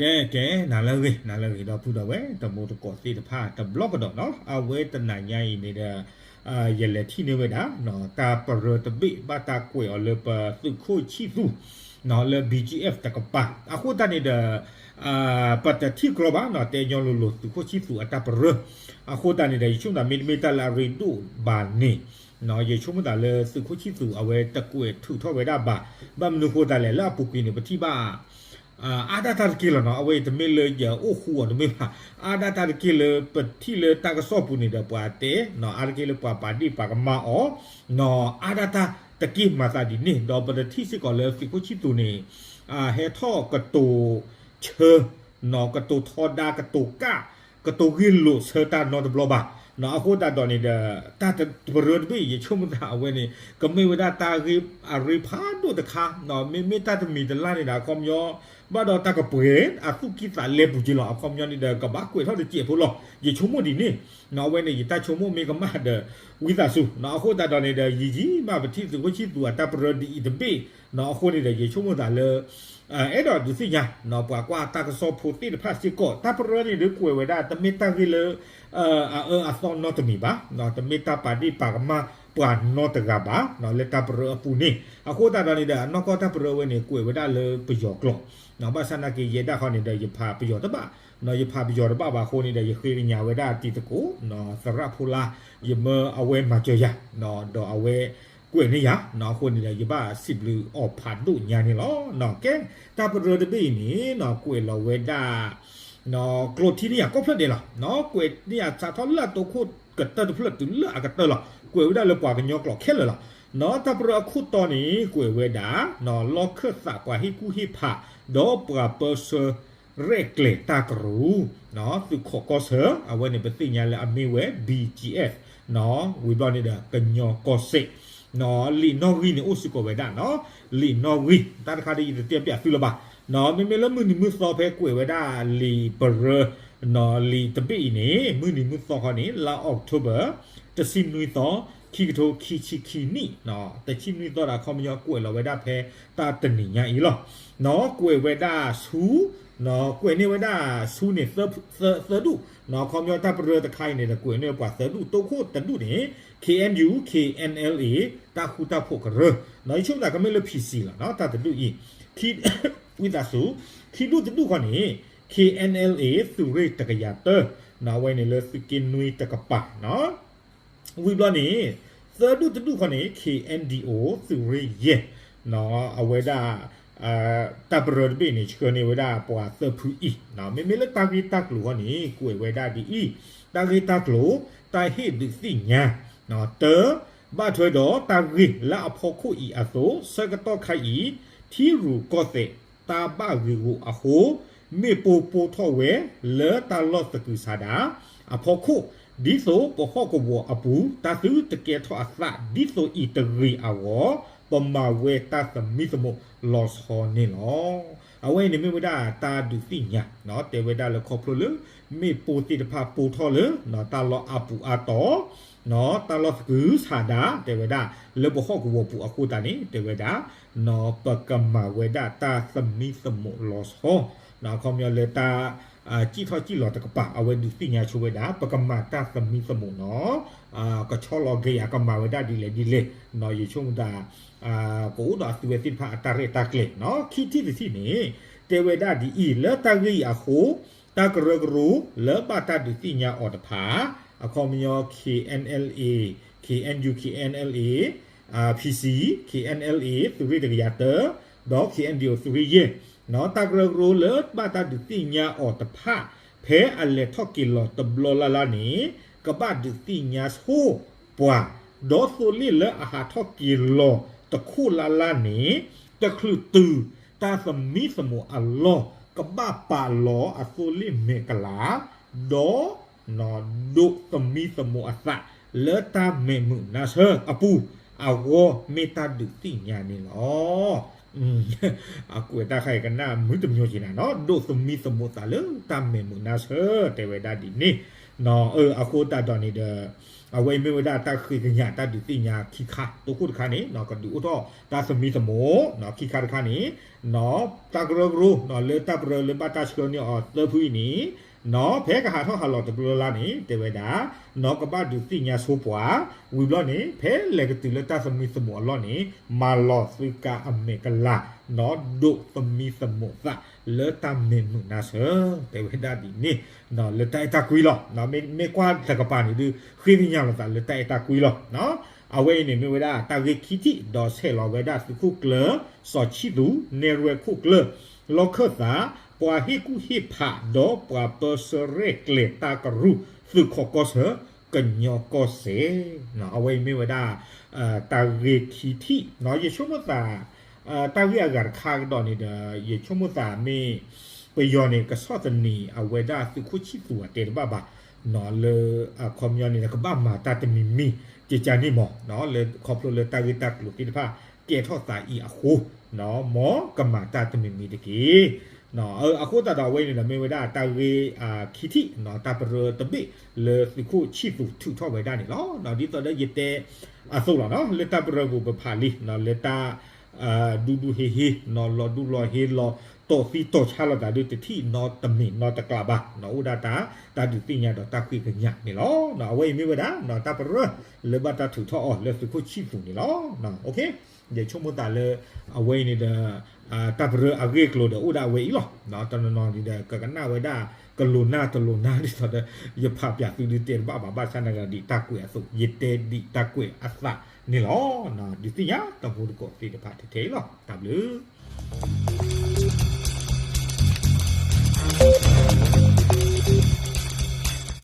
ကဲ ကဲ နၤလၢအဂ့ၤ နၤလၢအဂ့ၤ ဒီပုၢ်ဒီဝဲၢ် တံၤသကိးသ့ၣ်တဖၣ်တဘျီကဒီးနီၤ, အဝဲတနၤညါအံၤန့ၣ်ဒီး ယလဲၤထံၣ်န့ၢ်ဝဲဒၣ် တၢ်ပရၢတဘ့ၣ်ဘၣ်တၢ်ကွဲးအီၤလၢပသုးခိၣ်ဆံၣ်သူး လၢ ဘံၣ်ကၠံၣ်အဲၣ် တကပၤ အဃိသတးန့ၣ်ဒီး ပတထံၣ်ကြီဘၣ်နီၤ, တဲညီလိၤလိၤ သုးခိၣ်ဆံၣ်သူးအတၢ်ပရၢ အဃိသတးန့ၣ်ဒီး ယဆိကမိၣ်သးမ့တမ့ၢ်တၢ်လၢအရ့ဒိၣ်ဘၣ်န့ၣ် ယဆိကမိၣ်သးလၢသုးခိၣ်ဆံၣ်သူးအဝဲတကွဲးထုးထီၣ်ဝဲဒၣ်ဘၣ်, ဘၣ်မနုၤအဃိသတးလဲၣ် လၢအပူၤကွံာ်န့ၣ် ပထံၣ်ဘၣ် အါဒၣ်တၢ်တက့ၢ်လီၤနီၤ, အဝဲအံၤတမ့ၢ်လၢယအိၣ်ဃူအီၤတမ့ၢ်ဘၣ်, အါဒၣ်တၢ်တက့ၢ်လၢပထံၣ်လၢတၢ်ကစီၣ်ပူၤန့ၣ်ဒီး ပှၤတဲနီၤ, အါတက့ၢ်လၢပှၤပာ်ဒ့ၣ်ပာ်ကမၣ်အီၤ အါဒၣ်တၢ်တက့ၢ်မၤသးဒ်န့ၣ်, ဒီးပတထံၣ်စ့ၢ်ကီးလၢသုးခိၣ်ဆံၣ်သူးန့ၣ် ဟဲထီၣ်ကတိၤဆၢ နီၤ, ကတိၤထီဒါ ကတိၤကၣ် ကတိၤဂ့ၢ်လိာ်ဆၢတၢ်နီတဘျီဘၣ်. အဃိသတးဒီးန့ၣ်ဒီး တၢ်ပရၢတဘ့ၣ်အံၤ ယဆိကမိၣ်သးအဝဲန့ၣ် ကမ့ၢ်ဝဲဒၣ်တၢ်ဂ့ၢ်အရ့ဖးဒိၣ်တခါ, မ့မ့ၢ်တၢ်တမံၤတလါန့ၣ်ဒီး အခီပညီ ဘၣ်ဒီးတၢ်ကပှဲၤအသူၣ်ကံၢ်သးလဲပူၤက့လီၤ, အခီပညီန့ၣ်ဒီး ကဘၣ်ကွဲးထီၣ်တစဲးဖိလီၤ. ယဆိကမိၣ်ဒ်န့ၣ်, အဝဲန့ၣ် ယတၢ်ဆိကမိၣ်မ့ၢ်ကမၣ်ဒီး ဝံသးစူၤ, အဃိသတးဒီးန့ၣ်ဒီး ယယံာ်မးပထံၣ်သုးခိၣ်ဆံၣ်သူးအတၢ်ပရၢဒ်အံၤတဘ့ၣ် အဃိန့ၣ်ဒီး ယဆိကမိၣ်သးလၢ အဲၣ်ဒိးဒုးသ့ၣ်ညါ ပှၤကွၢ်တၢ်ကစီၣ်ဖိသ့ၣ်တဖၣ်စ့ၢ်ကီး တၢ်ပရၢန့ၣ်ဒီးကွဲးဝဲဒၣ် တမ့ၢ်တၢ်ဂ့ၢ်လၢ အအၢအသီနီတမံၤဘၣ်, တမ့ၢ်တၢ်ပာ်ဒ့ၣ်ပာ်ကမၣ်ပှၤနီတဂၤဘၣ် လၢတၢ်ပရၢအပူၤန့ၣ်, အဃိသတးဒီးန့ၣ်ဒီး အနီၢ်ကီၢ်တၢ်ပရၢဝဲန့ၣ် ကွဲးဝဲဒၣ်လၢပယီၤကျိာ်, ဘၣ်ဆၣ်နာ်က့ ယဲဒၣ်ဃီန့ၣ်ဒီး ယဖးပယီၤတဘၣ်, ယဖးပယီၤတဘၣ်ဘၣ်အဃိန့ၣ်ဒီး ယဃ့ကညးဝဲဒၣ်တံၤသကိး သရၣ်ဖိလါ ယမၢအဝဲမၤစၢၤယၤ ဒီးအဝဲကွဲးန့ၢ်ယၤ အဃိန့ၣ်ဒီး ယဘၣ်စံးဘျုးအီၤဖးဒိၣ်ညါန့ၣ်လီၤ. ကဲ တၢ်ပရၢတဘ့ၣ်အံၤန့ၣ် ကွဲးလီၤဝဲဒၣ် ကျိးထံန့ၢ်ယၤကိးဖျၢၣ်ဒဲးလီၤ, ကွဲးန့ၢ်ယၤစးထီၣ်လၢအတိခိၣ်ကတၢၢ်တဖျၢၣ်တုၤလၢအကတၢၢ်လီၤ, ကွဲးဝဲဒၣ်လၢပှၤကညီကျိာ်ခဲလၢာ်လီၤ. တၢ်ပရၢအခိၣ်တီန့ၣ် ကွဲးဝဲဒၣ် လီၢ်ခၢၣ်သးပှၤဟ့ၣ်ကူၣ်ဟ့ၣ်ဖး ဒီးပှၤပၢဆှၢ ရဲၣ်ကျဲၤတၢ်ကရူၢ် သုးခိးကီၢ်ဆၢ အဝဲန့ၣ် ပသ့ၣ်ညါလၢအမ့ၢ်ဝဲ ဘံၣ်ကၠံၣ်အဲၣ် ဝံၤဘျီန့ၣ်ဒီး ကညီကီၢ်စဲၣ် လံာ်နီၣ်ဂံၢ်န့ၣ်အိၣ်စ့ၢ်ကီးဝဲဒၣ်နီၤ, လံာ်နီၣ်ဂံၢ် တၢ်တခါဒီးယတတဲပျးသုလၢၤဘၣ်, မ့မ့ၢ်လၢမုၢ်နံၤမုၢ်သီဖဲကွဲးဝဲဒၣ်လံာ်ပရၢ လံာ်တဘ့ၣ်အံၤန့ၣ် မုၢ်နံၤမုၢ်သီခီန့ၣ် လါအီးကထိဘၢၣ် တဆံနွံသီ ခံကထိခံဆံခံနံၣ်, တဆံနွံသီဒီးအခီပညီကွဲးလီၤဝဲဒၣ်ဖဲတၢ်တနံၤညါအံၤလီၤ. ကွဲးဝဲဒၣ်ဆူ ကွဲးန့ၢ်ဝဲဒၣ်ဆူန့ၣ် သၢဒူၣ်, အခီပညီတၢ်ပရၢတခါအံၤန့ၣ်ဒီး ကွဲးန့ၢ်ပှၤသၢဒူၣ်, တိခိၣ်တဒူၣ်န့ၣ် ခ့ၣ်အဲၣ်ယူၣ် ခ့ၣ်အဲၣ်အဲလ်အ့ တၢ်ဃူတၢ်ဖိးကရၢ, ယဆိကမိၣ်သးကမ့ၢ်လၢ ဖံၣ်စံၣ် လီၤ တၢ်တဒူၣ်အံၤ, ဝံသးစူၤ ခံဒူၣ်တဒူၣ်ဃီန့ၣ် ခ့ၣ်အဲၣ်အဲလ်အ့ သုးရ့ၣ်တကယၤတၢ အဝဲန့ၣ်လၢသုးက့နွံတကပၤ ဝံၤဘျီန့ၣ် သၢဒူၣ်တဒူၣ်ဃီန့ၣ် ခ့ၣ်အဲၣ်ဒံၣ်အိၣ် သုးရ့ၣ်ယဲၢ်, အဝဲဒၣ် တၢ်ပရၢတဘ့ၣ်န့ၣ် ဆှၢန့ၢ်ဝဲဒၣ်ပှၤသၢဖုအံၤ, မ့မ့ၢ်လၢတၢ်ဂ့ၢ်တၢ်ကျိၤဃီန့ၣ် ကွဲးဝဲဒၣ်ဒ်အံၤ, တၢ်ဂ့ၢ်တၢ်ကျိၤ တၢ်ဟ့ၣ်ဒုးသ့ၣ်ညါ, တၢ ဘၣ်ထွဲဒီးတၢ်ဂ့ၢ်လၢအဖီခိၣ်အံၤအသိး ဆၢကတီၢ်ခါအံၤ ထံရူၢ်ကီၢ်သဲး တၢ်ဘၣ်ဂ့ၢ်ဂီၢ်အဃိ မ့ၣ်ပိၢ်ပိၢ်ထီၣ်ဝဲလၢတၢ်လီၢ်သကုၤဆးဒးအဖီခိၣ်, ဒ်သိးပဟီၣ်ကဝီၤအပူၤ တၢ်သုတကဲထီၣ်အသးဒ်သိးအံၤတဂ့ၤအဂီၢ် ပမၤဝဲတၢ်သမံသမိးလီၤဆီန့ၣ်လီၤ. အဝဲအံၤန့ၣ်မ့ၢ်ဝဲဒၣ်တၢ်ဒုးသ့ၣ်ညါ တဲဝဲဒၣ်လၢခီဖျိလၢ မ့ၣ်ပိၢ်သ့ၣ်တဖၣ်ပိၢ်ထီၣ်လၢ တၢ်လီၢ်အါပူၤအါတီၤ တၢ်လီၢ်သကုၤဆးဒး တဲဝဲဒၣ် လၢပဟီၣ်ကဝီၤပူၤအဃိသတးန့ၣ် တဲဝဲဒၣ် ပကမၤဝဲဒၣ်တၢ်သမံသမိးလီၤဆီ, အခီပညီလၢတၢ် စံၣ်ထီၣ်စံၣ်လီၤတကပၤ အဝဲဒုးသ့ၣ်ညါဆိဝဲဒၣ် ပကမၤတၢ်သမံသမိးနီၤ, ကဆီလီၤဂ့ၤဧါ ကမၤဝဲဒၣ်ဒ်လဲၣ်ဒ်လဲၣ်, ယဆိကမိၣ်တၢ် ကအိၣ်ဒီးအသုဝဲသ့ၣ်တဖၣ်အတၢ်ရဲၣ်တၢ်ကျဲၤနီၤ, ခံထံၣ်တထံၣ်န့ၣ် တဲဝဲဒၣ်ဒ်အံၤ လၢတၢ်ဂ့ၢ်အံၤအဃိ တၢ်ကရၢကရိလၢဘၣ်တၢ်ဒုးသ့ၣ်ညါအီၤတဖၣ် အခီပညီ ခ့ၣ်အဲၣ်အဲလ်အ့ ခ့ၣ်အဲၣ်ယူၣ် ခ့ၣ်အဲၣ်အဲလ်အ့ ဖံၣ်စံၣ် ခ့ၣ်အဲၣ်အဲလ်အ့ သုးရ့ၣ်တကယၤတၢ ဒီး ခ့ၣ်အဲၣ်ဒံၣ်အိၣ် သုးရ့ၣ်ယဲၢ် တၢ်ကရၢကရိလၢဘၣ်တၢ်ဒုးသ့ၣ်ညါအီၤတဖၣ် ဖဲအလဲၤထီၣ်က့ၤလီၤတဘျီလၢ်လၢ်န့ၣ် ကဘၣ်ဒုးသ့ၣ်ညါဆိပှၤ ဒီးသိလ့ၣ်လၢအဟးထီၣ်က့ၤလီၤတခိၣ်လၢ်လၢ်န့ၣ် တချုးတုၤတၢ်သမံသမိးအလီၢ် ကဘၣ်ပာ်လီၤအသိလ့ၣ်မဲာ်ကလၤ ဒီး ဒိးသမံသမိးအသးလၢတၢ်မဲာ်မုာ်နါဆၢအပူၤ အဂီၢ်မ့ၢ်တၢ်ဒုးသ့ၣ်ညါန့ၣ်လီၤ. အကွဲးတၢ်ခါအံၤကနၣ်မုာ်တမျိက့ၤနၤနီၤ, ဒိးသမံသမိးသးလၢတၢ်မဲာ်မုာ်နါဆၢ တဲဝဲဒၣ်ဒ်န့ၣ် အဃိသတးဒီးန့ၣ်ဒီး အဝဲအံၤမ့ၢ်ဝဲဒၣ်တၢ်ဃ့ကညးတၢ်ဒုးသ့ၣ်ညါခံခါ, တခိၣ်တခါန့ၣ် ကဒုးအိၣ်ထီၣ်တၢ်သမံသမိး, ခံခါတခါန့ၣ် တၢ်ကရၢကရိ လၢတၢ်ပရၢလၢဘၣ်တၢ်ဆှၢန့ၢ်အီၤသၢဖုအံၤန့ၣ် ဖဲကဟးထီၣ်ဟးလီၤတဘျီလၢ်လၢ်န့ၣ် တဲဝဲဒၣ် ကဘၣ်ဒုးသ့ၣ်ညါဆိပှၤ, ဝံၤဘျီန့ၣ် ဖဲလဲၤကတုၤလၢတၢ်သမံသမိးအလီၢ်န့ၣ် မၤလီၤသုကါအမဲာ်ကလၤ ဒိးသမံသမိးသးလၢတၢ်မဲာ်မုာ်နါဆၢ, တဲဝဲဒၣ်ဒ်န့ၣ် လၢတၢ်အဲၣ်တၢ်ကွံလီၤ. မ့ၢ်ကွၢ်တကပၤန့ၣ်ဒုး ဃ့ကညးလိာ်သးလၢတၢ်အဲၣ်တၢ်ကွံလီၤ. အဝဲအံၤန့ၣ်မ့ၢ်ဝဲဒၣ်တၢ်ဂ့ၢ်ခံထံၣ် ဒီးဆဲးလီၤဝဲဒၣ်သုးခိၣ်ကျၢၢ် စီၤဆံသူး နဲၣ်ရွဲၣ်ခိၣ်ကျၢၢ် လီၢ်ခၢၣ်သး ပှၤဟ့ၣ်ကူၣ်ဟ့ၣ်ဖး ဒီးပှၤပၢဆှၢရဲၣ်ကျဲၤတၢ်ကရူၢ် သုးခိးကီၢ်ဆၢ ကညီကီၢ်စဲၣ်, အဝဲအံၤမ့ၢ်ဝဲဒၣ် တၢ်ဂ့ၢ်ခံထံၣ်, ယဆိကမိၣ်သး တၢ်ဂ့ၢ်အဂၤတခါကဒီးန့ၣ်ဒီး ယဆိကမိၣ်သးမ့ၢ် ပယီၤန့ၣ် ကဆီၣ်သနံးအဝဲဒၣ်သုးခိၣ်ဆံၣ်သူး အတဲတဘၣ်ဘၣ်, လၢအခီပညီန့ၣ်ဒီး ကဘၣ်မၤတၢ်တမံၤမံၤ ကကန့ၣ်မး လၢခီဖျိလၢတၢ်ဂ့ၢ်တၢ်ကျိၤသ့ၣ်တဖၣ် ကဲထီၣ်သးအံၤအဃိ မ်ကမၤတၢ်တမံၤမံၤတက့ၢ်. အဃိသတးဒီးအဝဲအံၤန့ၣ်ဒီး မ့ၢ်ဝဲဒၣ်တၢ်ဂ့ၢ်ခံထံၣ် တၢ်ပရၢတဘ့ၣ်လၢသုးခိၣ်ဆံၣ်သူးထုးထီၣ်ဝဲဒၣ်န့ၣ်လီၤ. ဒ်သိးဒီးယတဲအသိးလီၤ, လၢတၢ်ပရၢပူၤပဖးလံ လၢတၢ် ဒူဒူဟ့ဟ့ လီၤဒူလီၤဟ့ လီၤတီၢ်သံတီၢ်ဆါလိာ်သးဒုး တထံၣ်နီတမ့ၢ်နီတကျးဘၣ်, အိၣ်ဒၣ်တၢ် တၢ်ဒုးသ့ၣ်ညါဒီးတၢ်ဃ့ကညးန့ၣ်လီၤ. အဝဲအံၤမ့ၢ်ဝဲဒၣ် တၢ်ပရၢလၢဘၣ်တၢ်ထုးထီၣ်အီၤလၢသုးခိၣ်ဆံၣ်သူးန့ၣ်လီၤ. ယဆိကမိၣ်သးလၢ အဝဲအံၤန့ၣ်ဒီး တၢ်ပရၢအဂ့ၢ်အကျိၤဒီးအိၣ်ဒၣ်ဝဲအံၤလီၤ. တနီၤနီၤန့ၣ်ဒီး ကကနၣ်ဝဲဒၣ် ကလိာ်နၢ်တလိာ်နၢ်ဒ်သိးဒီး ယဖးပၠးသုဒုးတဲတဘၣ်ဘၣ်, ဘၣ်ဆၣ်သနာ်က့ဒံးတၢ်ကွဲးအသိး ယတဲဒံးတၢ်ကွဲးအသးန့ၣ်လီၤ. ဒုးသ့ၣ်ညါတၢ်ဖိတကိးသ့ၣ်တဖၣ်ထဲထဲအံၤလီၤ. တၢ်ဘျုး